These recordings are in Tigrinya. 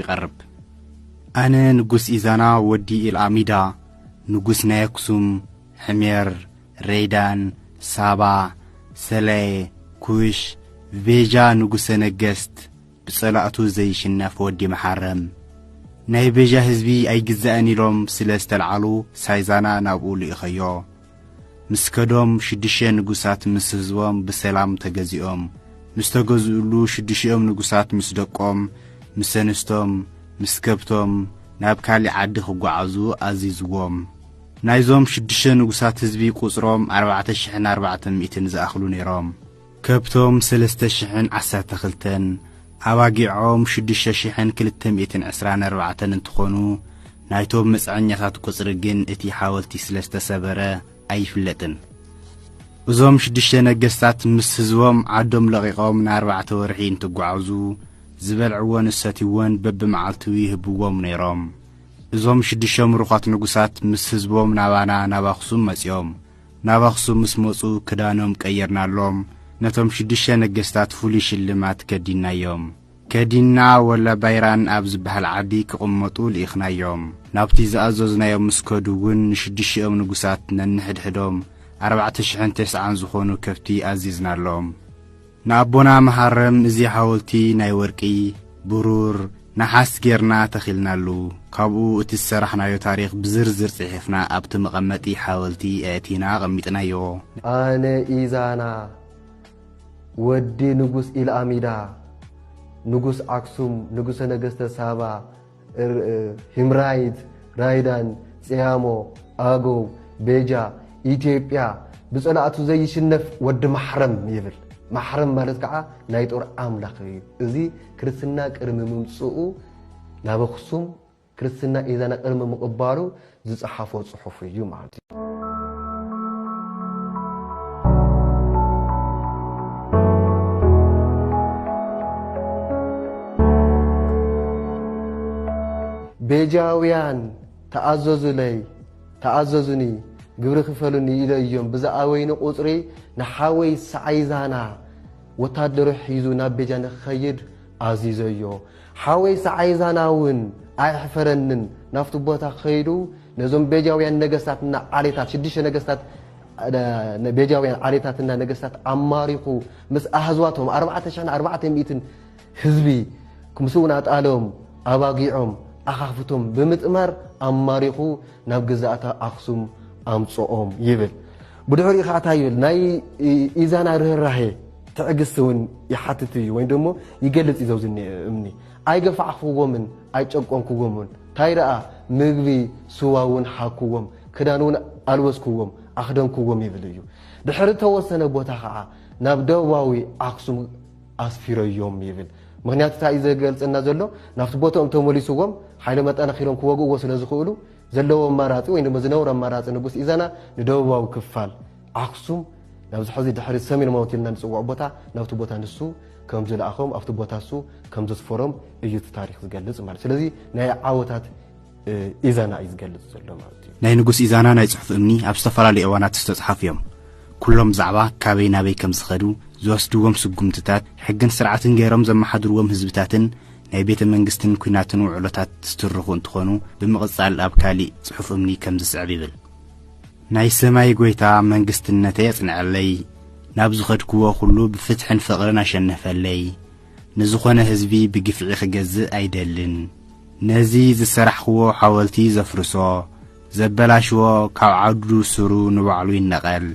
ይቐርብ። ኣነ ንጉስ ኢዛና ወዲ ኢልኣሚዳ፣ ንጉስ ናይ ኣክሱም፣ ሕሜር፣ ሬዳን፣ ሳባ፣ ሰለየ፣ ኩሽ፣ ቤጃ ንጉሰ ነገስት፣ ብጸላእቱ ዘይሽነፍ ወዲ መሓረም፣ ናይ ቤጃ ህዝቢ ኣይግዛእን ኢሎም ስለ ዝተልዓሉ ሳይዛና ናብኡ ልኢኸዮ። ምስ ከዶም ሽዱሽተ ንጉሳት ምስ ህዝቦም ብሰላም ተገዚኦም። ምስ ተገዝኡሉ ሽዱሽኦም ንጉሳት ምስ ደቆም፣ ምስ ኣንስቶም፣ ምስ ከብቶም ናብ ካሊእ ዓዲ ክጓዓዙ ኣዚዝዎም። ናይዞም ሽዱሽተ ንጉሳት ህዝቢ ቁጽሮም ኣርባዕተ ሽሕን ኣርባዕተ ሚእትን ዝኣኽሉ ነይሮም። ከብቶም ሰለስተ ሽሕን ዓሰርተ ክልተን፣ ኣባጊዖም ሽዱሽተ ሽሕን ክልተ ሚእትን ዕስራን ኣርባዕተን እንትኾኑ፣ ናይቶም መጽዐኛታት ቁጽሪ ግን እቲ ሓወልቲ ስለ ዝተሰበረ ኣይፍለጥን። እዞም ሽዱሽተ ነገስታት ምስ ህዝቦም ዓዶም ለቒቖም ንኣርባዕተ ወርሒ እንትጓዓዙ፣ ዝበልዕዎን ዝሰትይዎን በብመዓልቱ ይህብዎም ነይሮም። እዞም ሽዱሽተ ምሩኻት ንጉሳት ምስ ህዝቦም ናባና ናብ ኣኽሱም መጺኦም። ናብ ኣኽሱም ምስ መጹ ክዳኖም ቀይርናሎም፣ ነቶም ሽዱሽተ ነገስታት ፍሉይ ሽልማት ከዲንናዮም። ከዲንና ወላ ባይራን ኣብ ዝበሃል ዓዲ ክቕመጡ ልኢኽናዮም። ናብቲ ዝኣዘዝናዮም ምስ ከዱ እውን ንሽዱሽኦም ንጉሳት ነንሕድሕዶም ኣርባዕተ ሽሕን ተስዓን ዝኾኑ ከብቲ ኣዚዝናሎም። ንኣቦና መሃረም እዚ ሓወልቲ ናይ ወርቂ፣ ብሩር፣ ነሓስ ጌርና ተኺልናሉ። ካብኡ እቲ ዝሰራሕናዮ ታሪኽ ብዝርዝር ጽሒፍና ኣብቲ መቐመጢ ሓወልቲ ኣእቲና ኣቐሚጥናዮ። ኣነ ኢዛና ወዲ ንጉስ ኢልኣሚዳ፣ ንጉስ ኣክሱም፣ ንጉሰ ነገስተ ሳባ፣ ር-፣ ሂምራይት፣ ራይዳን፣ ጽያሞ፣ ኣገው፣ ቤጃ፣ ኢትዮጵያ፣ ብጸላእቱ ዘይሽነፍ ወዲ ማሕረም ይብል። ማሕረም ማለት ከዓ ናይ ጦር ኣምላኽ እዩ። እዚ ክርስትና ቅድሚ ምምጽኡ ናብ ኣኽሱም፣ ክርስትና ኢዛና ቅድሚ ምቕባሉ ዝጸሓፎ ጽሑፍ እዩ ማለት እዩ። ቤጃውያን ተኣዘዙለይ፣ ተኣዘዙኒ፣ ግብሪ ክፈሉኒ ኢለዮም። ብዝኣበይኒ ቁጽሪ ንሓወይ ሰዓይ ዛና ወታደሩ ሒዙ ናብ ቤጃ ንክኸይድ ኣዚዘዮ። ሓወይ ሰዓይ ዛና እውን ኣየሕፈረንን፣ ናብቲ ቦታ ከይዱ ነዞም ቤጃውያን ነገስታትና ዓሌታት፣ ሽዱሽተ ነገስታት፣ ነ-፣ ቤጃውያን ዓሌታትና ነገስታት ኣማሪኹ ምስ ኣህዝባቶም ኣርባዕተ ሽሕን ኣርባዕተ ሚእትን ህዝቢ ምስኡ ናጣሎም ኣባጊዖም ኣኻፍቶም ብምጥማር ኣማሪኹ ናብ ግዛኣታ ኣኽሱም ኣምጽኦም ይብል። ብድሕሪኡ ኸዓ እንታይ ይብል? ናይ ኢ-፣ ኢዛና ርህራሄ ትዕግስቲ እውን ይሓትት እዩ፣ ወይም ደሞ ይገልጽ እዩ። ዘውዚ እኒ-፣ እምኒ ኣይገፋዕክዎምን ኣይጨቆንክዎምን፣ እንታይ ደኣ ምግቢ ስዋ እውን ሓኩዎም፣ ክዳን እውን ኣልበስክዎም፣ ኣኽደንክዎም ይብል እዩ። ድሕሪ ተወሰነ ቦታ ኸዓ ናብ ደቡባዊ ኣኽሱም ኣስፊረዮም ይብል። ምኽንያቱ እንታይ እዩ ዘገልጸና ዘሎ? ናብቲ ቦታኦም ተመሊስዎም ሓይለ መጠናኺሮም ክወግእዎ ስለ ዝኽእሉ ዘለዎ ኣማራጺ ወይ ድማ ዝነበሮ ኣማራጺ ንጉስ ኢዛና ንደቡባዊ ክፋል ኣኽሱም ናብዚ ሕዚ ድሕሪ ሰሜን ማውት ኢልና ንጽውዖ ቦታ ናብቲ ቦታ ንሱ ከም ዝለኣኾም ኣብቲ ቦታ እሱ ከም ዘስፈሮም እዩ እቲ ታሪኽ ዝገልጽ ማለት። ስለዚ ናይ ዓወታት ኢዛና እዩ ዝገልጽ ዘሎ ማለት እዩ። ናይ ንጉስ ኢዛና ናይ ጽሑፍ እምኒ ኣብ ዝተፈላለዩ እዋናት ዝተጽሓፉ እዮም። ኩሎም ብዛዕባ ካበይ ናበይ ከም ዝኸዱ፣ ዝወስድዎም ስጉምትታት፣ ሕግን ስርዓትን ገይሮም ዘመሓድርዎም ህዝብታትን ናይ ቤተ መንግስትን ኲናትን ውዕሎታት ዝትርኹ እንትኾኑ፣ ብምቕጻል ኣብ ካሊእ ጽሑፍ እምኒ ከም ዝስዕብ ይብል። ናይ ሰማይ ጎይታ መንግስትነተይ የጽንዐለይ፣ ናብ ዝኸድክዎ ኩሉ ብፍትሕን ፍቕርን ኣሸነፈለይ። ንዝኾነ ህዝቢ ብግፍዒ ክገዝእ ኣይደልን። ነዚ ዝሰራሕክዎ ሓወልቲ ዘፍርሶ፣ ዘበላሽዎ ካብ ዓዱ ስሩ ንባዕሉ ይነቐል።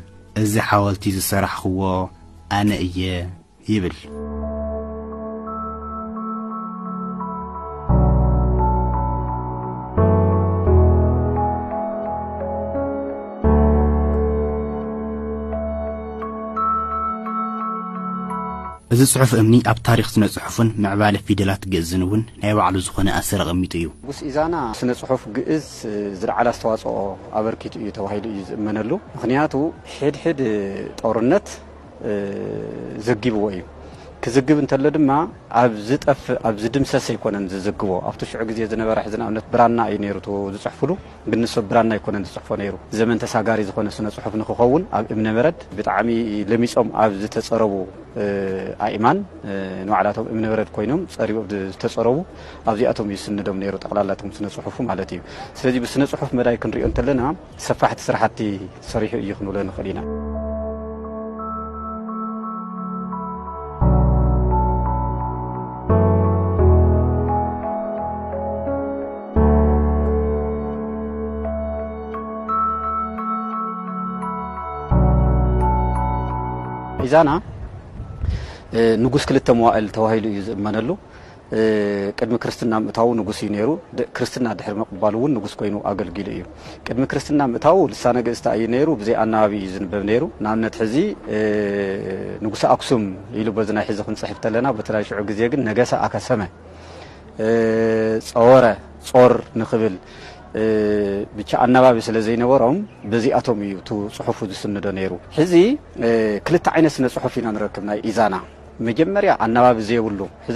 እዚ ሓወልቲ ዝሰራሕክዎ ኣነ እየ ይብል። እዚ ጽሑፍ እምኒ ኣብ ታሪኽ ስነ ጽሑፍን ምዕባለ ፊደላት ግእዝን እውን ናይ ባዕሉ ዝኾነ ኣሰር ኣቐሚጡ እዩ። ንጉስ ኢዛና ስነ ጽሑፍ ግእዝ ዝለዓለ ኣስተዋጽኦ ኣበርኪቱ እዩ ተባሂሉ እዩ ዝእመነሉ። ምኽንያቱ ሕድሕድ ጦርነት ዘጊብዎ እዩ። ክዝግብ እንተሎ ድማ ኣብ ዝጠፍእ፣ ኣብ ዝድምሰስ ኣይኮነን ዝዝግቦ። ኣብቲ ሽዑ ግዜ ዝነበረ፣ ሕዚ ንኣብነት ብራና እዩ ነይሩ እቱ ዝጽሕፍሉ፣ ግን ንሶ ብራና ኣይኮነን ዝጽሕፎ ነይሩ። ዘመን ተሳጋሪ ዝኾነ ስነ ጽሑፍ ንክኸውን ኣብ እምነ በረድ ብጣዕሚ ለሚጾም ኣብ ዝተጸረቡ፣ እ፣ ኣእማን፣ እ፣ ንባዕላቶም እምነ በረድ ኮይኖም ጸሪቦም ዝተጸረቡ ኣብዚኣቶም እዩ ዝስንዶም ነይሩ፣ ጠቕላላቶም ስነ ጽሑፉ ማለት እዩ። ስለዚ ብስነ ጽሑፍ መዳይ ክንሪኦ እንተለና ሰፋሕቲ ስራሕቲ ሰሪሑ እዩ ክንብሎ ንኽእል ኢና። ኢዛና፣ እ፣ ንጉስ ክልተ መዋእል ተባሂሉ እዩ ዝእመነሉ። እ፣ ቅድሚ ክርስትና ምእታዉ ንጉስ እዩ ነይሩ። ድ-፣ ክርስትና ድሕሪ ምቕባሉ እውን ንጉስ ኮይኑ ኣገልጊሉ እዩ። ቅድሚ ክርስትና ምእታዉ ልሳነ ግእዝ እዩ ነይሩ፣ ብዘይ ኣናባቢ እዩ ዝንበብ ነይሩ። ንኣብነት ሕዚ፣ እ፣ ንጉሰ ኣክሱም ኢሉ በዚ ናይ ሕዚ ክንጽሕፍ ተለና፣ በቲ ናይ ሽዑ ግዜ ግን ነገሰ ኣከሰመ፣ እ፣ ጸወረ፣ ጾር ንኽብል፣ እ፣ ብቻ ኣናባቢ ስለ ዘይነበሮም በዚኣቶም እዩ እቲ ጽሑፉ ዝስንዶ ነይሩ። ሕዚ፣ እ፣ ክልተ ዓይነት ስነ ጽሑፍ ኢና ንረክብ ናይ ኢዛና። መጀመርያ ኣናባቢ ዘይብሉ፣ ሕዚ